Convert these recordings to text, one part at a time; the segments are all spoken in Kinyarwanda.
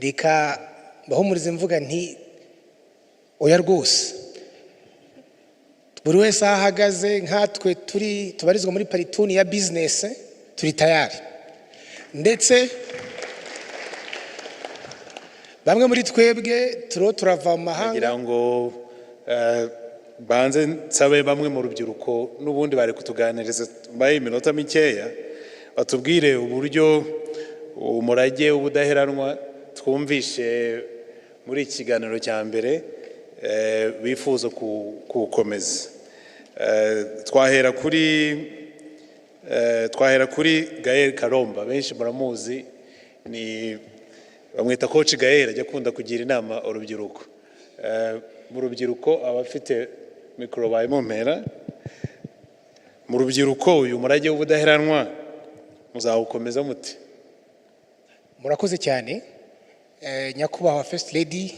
Reka mbahumurize mvuga nti oya rwose, buri wese aho ahagaze nkatwe turi tubarizwa muri platoon ya business turi tayari, ndetse bamwe muri twebwe turiho turava mu mahanga. Kugira ngo banze nsabe bamwe mu rubyiruko n'ubundi bari kutuganiriza mbaye iminota mikeya, batubwire uburyo umurage w'ubudaheranwa twumvishe muri iki kiganiro cya mbere bifuza kuwukomeza. Twahera kuri Gael Karomba, benshi muramuzi, ni bamwita Coach Gael, ajya akunda kugira inama urubyiruko. Mu rubyiruko abafite mikoro bayimumpera. Mu rubyiruko uyu murage w'ubudaheranwa muzawukomeza mute? Murakoze cyane. Nyakubahwa First Lady,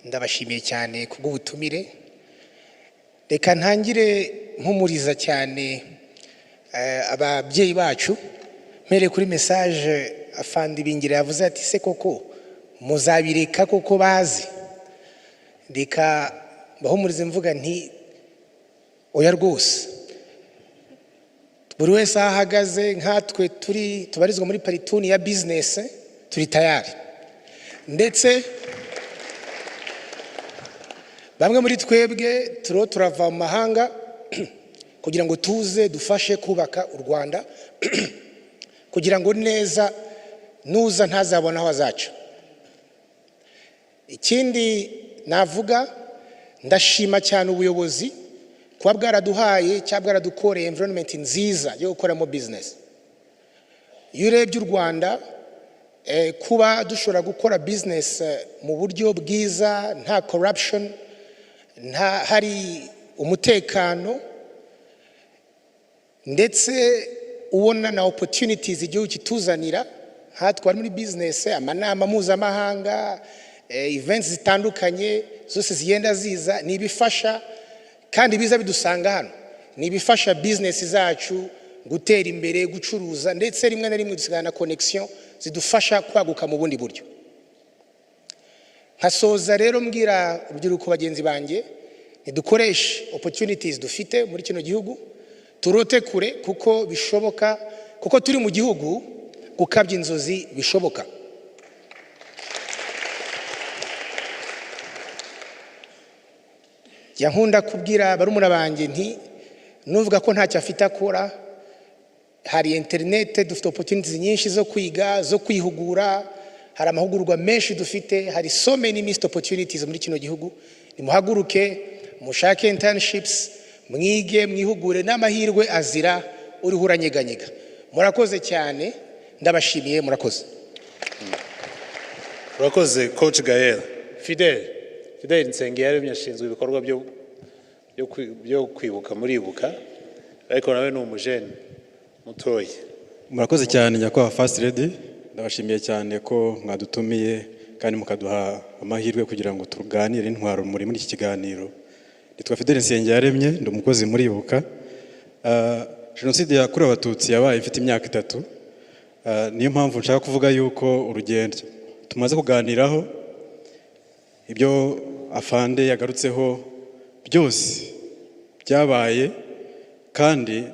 ndabashimiye cyane kubw'ubutumire. Reka ntangire mpumuriza cyane ababyeyi bacu, mpereye kuri message afande Bingira yavuze ati: "Se koko muzabireka koko bazi?" Reka mbahumurize mvuga nti oya rwose, buri wese aho ahagaze nkatwe turi tubarizwa muri platoon ya business turi tayari, ndetse bamwe muri twebwe turiho turava mu mahanga kugira ngo tuze dufashe kubaka u Rwanda, kugira ngo neza nuza ntazabona aho azaca. Ikindi navuga, ndashima cyane ubuyobozi kuba bwaraduhaye cyangwa bwaradukoreye environment nziza yo gukoramo business. Iyo urebye u Rwanda, kuba dushobora gukora business mu buryo bwiza, nta corruption, nta hari umutekano, ndetse ubona na opportunities igihugu kituzanira nkatwe bari muri business, amanama mpuzamahanga, events zitandukanye zose zigenda ziza, ni ibifasha kandi biza bidusanga hano, ni ibifasha business zacu gutera imbere, gucuruza, ndetse rimwe na rimwe dusigana na connection zidufasha kwaguka mu bundi buryo. Nkasoza rero mbwira urubyiruko bagenzi banjye, ntidukoreshe opportunities dufite muri kino gihugu, turote kure kuko bishoboka, kuko turi mu gihugu gukabya inzozi bishoboka. Jya nkunda kubwira barumuna banjye nti nuvuga ko ntacyo afite akora, hari interinete, dufite opportunities nyinshi zo kwiga, zo kwihugura, hari amahugurwa menshi dufite, hari so many missed opportunities muri kino gihugu. Nimuhaguruke mushake internships, mwige, mwihugure, n'amahirwe azira uriho uranyeganyega. Murakoze cyane, ndabashimiye, murakoze. Urakoze, Coach Gael. Fidel Nsengiyaremye ashinzwe ibikorwa byo kwibuka muri Ibuka, ariko nawe ni umujene mutoya. Murakoze cyane, nyakubahwa First Lady. Ndabashimiye cyane ko mwadutumiye kandi mukaduha amahirwe kugira ngo tuganire intwaro muri iki kiganiro. Nitwa Fidel Nsengiyaremye, ndi umukozi muri Ibuka. Jenoside yakorewe Abatutsi yabaye mfite imyaka 3. Niyo mpamvu nshaka kuvuga yuko urugendo tumaze kuganiraho, ibyo afande yagarutseho byose byabaye kandi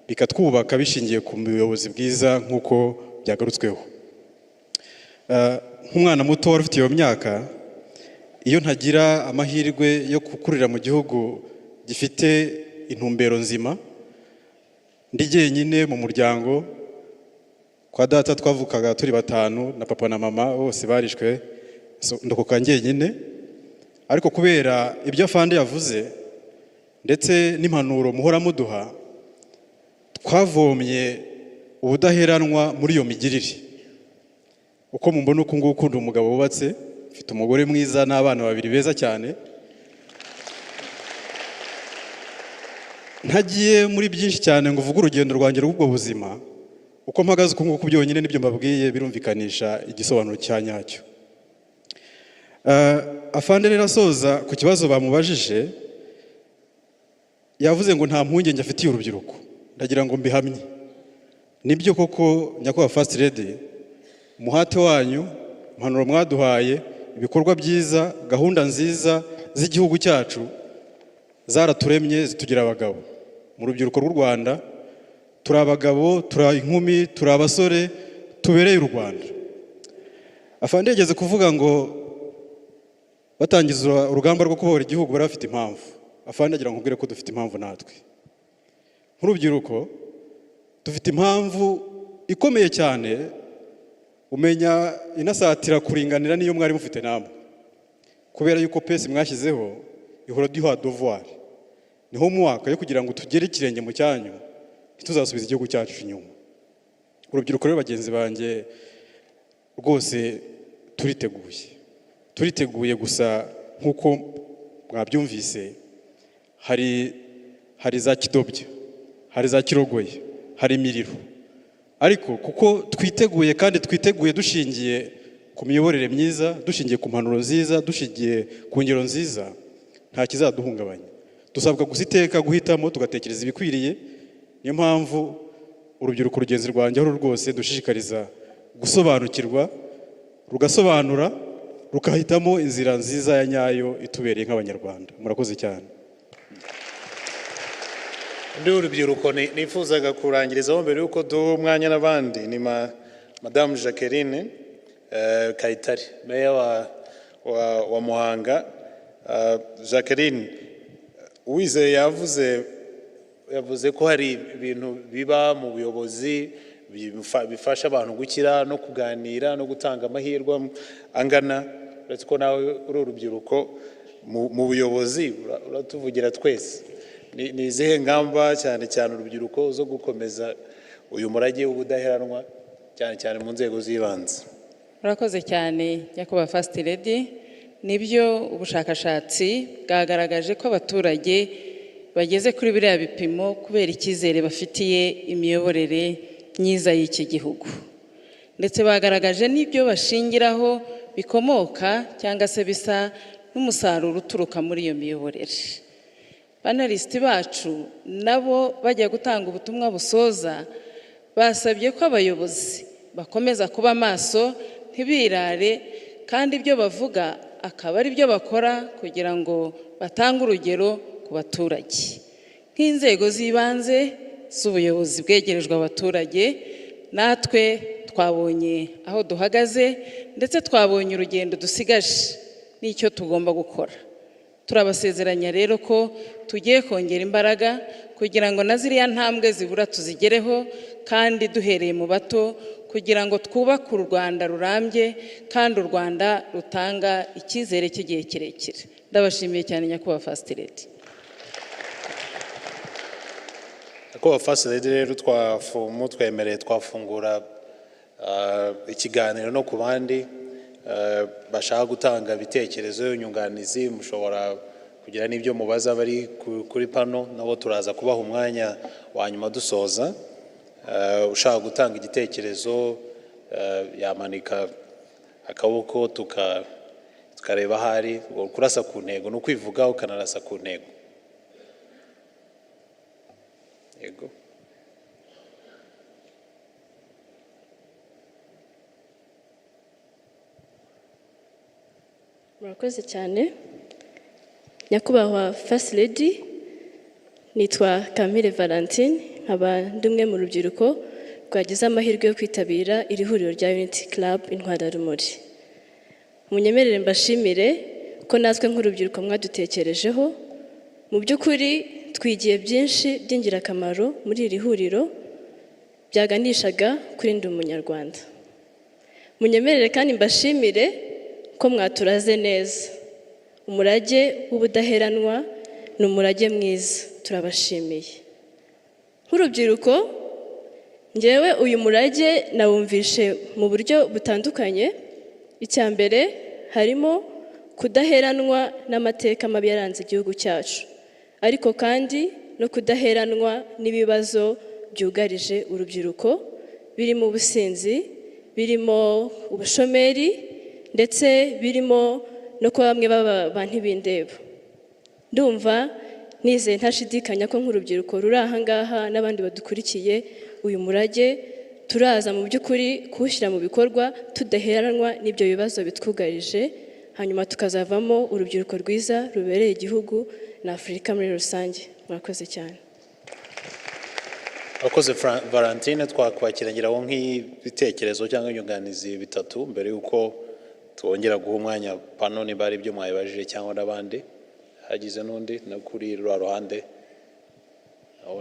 bikatwubaka bishingiye ku buyobozi bwiza nk'uko byagarutsweho. Nk'umwana muto wari ufite iyo myaka, iyo ntagira amahirwe yo gukurira mu gihugu gifite intumbero nzima, ndi jyenyine mu muryango kwa data, twavukaga turi batanu na papa na mama bose barishwe, so ndokoka njyenyine. Ariko kubera ibyo afande yavuze ndetse n'impanuro muhora muduha, twavomye ubudaheranwa muri iyo migirire. Uko mumbona uku nguku, ndi umugabo wubatse, mfite umugore mwiza n'abana babiri beza cyane. Ntagiye muri byinshi cyane ngo uvuge urugendo rwanjye rw'ubwo buzima, uko mpagaze uku nguku byonyine n'ibyo mbabwiye birumvikanisha igisobanuro cya nyacyo. Afande rero asoza ku kibazo bamubajije, yavuze ngo nta mpungenge afitiye urubyiruko. Ndagira ngo mbihamye, nibyo koko, nyakubahwa First Lady, umuhate wanyu Impanuro mwaduhaye, ibikorwa byiza, gahunda nziza z'igihugu cyacu zaraturemye, zitugira abagabo. Mu rubyiruko rw'u Rwanda turi abagabo, turi inkumi, turi abasore tubereye u Rwanda. Afande yageze kuvuga ngo batangiza urugamba rwo kubohora igihugu bari bafite impamvu. Afande agira ngo nkubwire ko dufite impamvu natwe nk'urubyiruko, dufite impamvu ikomeye cyane, umenya inasatira kuringanira niyo mwari mufite namwe, kubera yuko pace mwashyizeho ihora duha devoir, niho mwaka yo kugira ngo tugere ikirenge mu cyanyu, ntituzasubiza igihugu cyacu inyuma. Urubyiruko rero, bagenzi banjye, rwose turiteguye, turiteguye. Gusa nk'uko mwabyumvise, hari za kidobya, hari za kirogoye, hari imiriro, ariko kuko twiteguye kandi twiteguye dushingiye ku miyoborere myiza, dushingiye ku mpanuro nziza, dushingiye ku ngero nziza, nta kizaduhungabanya. Dusabwa gusa iteka guhitamo, tugatekereza ibikwiriye. Niyo mpamvu urubyiruko rugenzi rwanjye aho rwose dushishikariza gusobanukirwa, rugasobanura, rukahitamo inzira nziza ya nyayo itubereye nk'Abanyarwanda. Murakoze cyane. Undi urubyiruko nifuzaga kurangirizaho mbere y'uko duha umwanya n'abandi ni Madamu Jacqueline Kayitare, meya wa Muhanga. Jacqueline Uwizeye yavuze ko hari ibintu biba mu buyobozi bifasha abantu gukira no kuganira no gutanga amahirwe angana. Uretse ko nawe uri urubyiruko mu buyobozi, uratuvugira twese. Ni izihe ngamba, cyane cyane urubyiruko, zo gukomeza uyu murage w'ubudaheranwa, cyane cyane mu nzego z'ibanze? Murakoze cyane, nyakubahwa First Lady. Nibyo, ubushakashatsi bwagaragaje ko abaturage bageze kuri biriya bipimo kubera icyizere bafitiye imiyoborere myiza y'iki gihugu, ndetse bagaragaje n'ibyo bashingiraho bikomoka cyangwa se bisa n'umusaruro uturuka muri iyo miyoborere. Panelists bacu nabo bajya gutanga ubutumwa busoza basabye ko abayobozi bakomeza kuba maso, ntibirare, kandi ibyo bavuga akaba ari byo bakora kugira ngo batange urugero ku baturage. Nk'inzego z'ibanze z'ubuyobozi bwegerejwe abaturage, natwe twabonye aho duhagaze, ndetse twabonye urugendo dusigaje n'icyo tugomba gukora. Turabasezeranya rero ko tugiye kongera imbaraga kugira ngo na ziriya ntambwe zibura tuzigereho, kandi duhereye mu bato, kugira ngo twubake u Rwanda rurambye kandi u Rwanda rutanga icyizere cy'igihe kirekire. Ndabashimiye cyane, nyakubahwa First Lady. Nyakubahwa First Lady, rero mutwemereye twafungura ikiganiro no ku bandi bashaka gutanga ibitekerezo, inyunganizi. Mushobora kugira n'ibyo mubaza bari kuri pano, nabo turaza kubaha umwanya wa nyuma dusoza. Ushaka gutanga igitekerezo yamanika akaboko tukareba ahari. Kurasa ku ntego ni ukwivuga ukanarasa ku ntego. Yego. Murakoze cyane, nyakubahwa First Lady. Nitwa Camille Valentine, nkaba ndi umwe mu rubyiruko rwagize amahirwe yo kwitabira iri huriro rya Unity Club Intwararumuri. Munyemerere mbashimire ko natwe nk'urubyiruko mwadutekerejeho. Mu by'ukuri twigiye byinshi by'ingirakamaro muri iri huriro byaganishaga kuri Ndi Umunyarwanda. Munyemerere kandi mbashimire ko mwaturaze neza umurage w'ubudaheranwa. Ni umurage mwiza, turabashimiye. Nk'urubyiruko, ngewe uyu murage nawumvishe mu buryo butandukanye. Icya mbere harimo kudaheranwa n'amateka mabi yaranze igihugu cyacu, ariko kandi no kudaheranwa n'ibibazo byugarije urubyiruko, birimo ubusinzi, birimo ubushomeri, ndetse birimo no kuba bamwe baba ba ntibindeba. Ndumva nizeye ntashidikanya ko nk'urubyiruko ruri aha ngaha n'abandi badukurikiye, uyu murage Turaza mu by'ukuri kuwushyira mu bikorwa tudaheranwa n'ibyo bibazo bitwugarije, hanyuma tukazavamo urubyiruko rwiza rubereye igihugu na Afurika muri rusange. Murakoze cyane. Abakoze Valentine, twakwakira ngira ngo nk'ibitekerezo cyangwa inyunganizi bitatu mbere y'uko twongera guha umwanya pano, niba ari ibyo mwabibajije cyangwa n'abandi. Hagize n'undi no kuri ruriya ruhande.